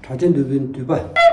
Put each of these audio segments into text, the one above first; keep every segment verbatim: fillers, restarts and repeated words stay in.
གྲགས་ཆེན་འདུས་པའི་འདུས་པ།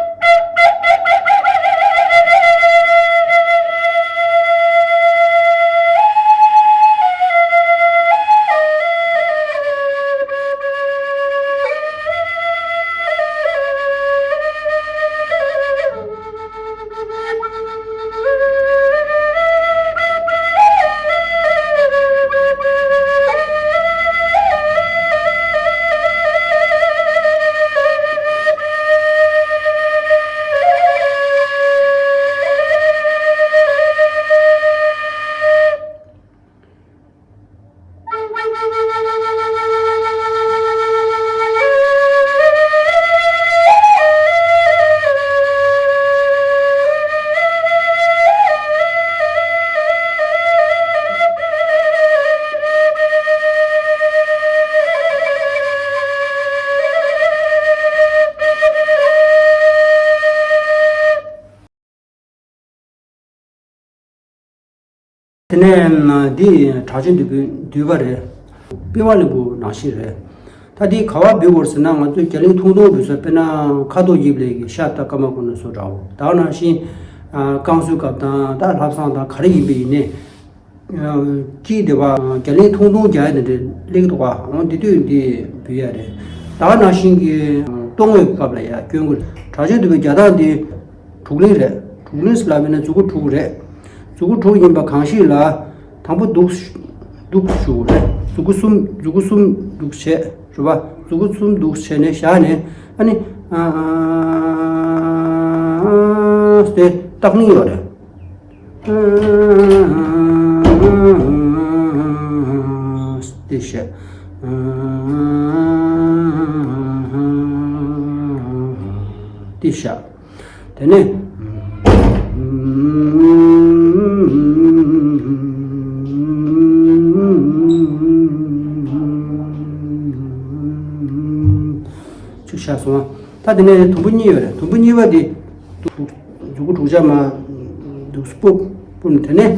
དེ་ནས་འདི་གྲགས་ཆེན་འདུས་པའི་འདུས་པ་རེད། པི་ཝང་ལེན་པོ་ནང་བཞིན་རེད། ད་འདི་ག་བ་འབུལ་དགོས་ཟེར་ན། ང་ཚོས་རྒྱ་གླིང་ཐུང་ཐུང་འབུལ་ས། དཔེར་ན་ཁ་དོག་དབྱིབས་ལེགས་ཀྱི་ཤ་དང་ཀརྨ་ཀུན་ནས་སོགས་འདྲ་བོ། ད་ག་ནང་བཞིན་བསྐང་གསོའི་སྐབས་དང་། ད་ལྷ་བསང་དང་ག་རེ་ཡིན་པ་ཡིན་ནའི། སྐྱིད་དེ་བ་རྒྱ་གླིང་ཐུང་ཐུང་རྒྱག་ཡ་དེ་འདྲ་སླེབས་འདུག་ག་འོ་འདི་དུས་འདི་འབུལ་ཡ་རེད། ད་ག་ནང་བཞིན་གྱི་གཏོར་བསྔོས་སྐབས་ལ་ཡ་སྐྱོན་དགོས། གྲགས་ཆེན་འདུས་པའི་རྒྱག་སྟངས་འདི་དྲུག་ལེན་རེད། དྲུག་ལེན་ཟེར་ལབ་ན་མཛུབ་གུ་དྲུག་རེད། མཛུབ་གུ་དྲུག་ཡིན་པ་གང་ཞིག་ལ། དང་པོ་འདུག་འདུག་ཞུ་དགོས་རེད། མཛུབ་གུ་གསུམ། མཛུབ་གུ་གསུམ་འདུག་བྱས། རེད་པ། མཛུབ་གུ་གསུམ་འདུག་བྱས་ནས་བཞག་ནས། ཨ་ནི། ཨ་ཨ་ཨ་ཨ་ཨ་ཨ་ཟེར་བཏགས་སྙིང་ཡོད་རེད། དེ་བྱས། དེ་བྱས། དེ་ནས། ཅིག་བཞག་སོང་། ད་དེ་ནས་དུམ་བུ་གཉིས་ཡོད་རེད། དུམ་བུ་གཉིས་པ་དེ། མཛུབ་གུ་དྲུག་ཆ་མ། འདུག་སྤུབ་སྤུབ་ནས་དེ་ནས།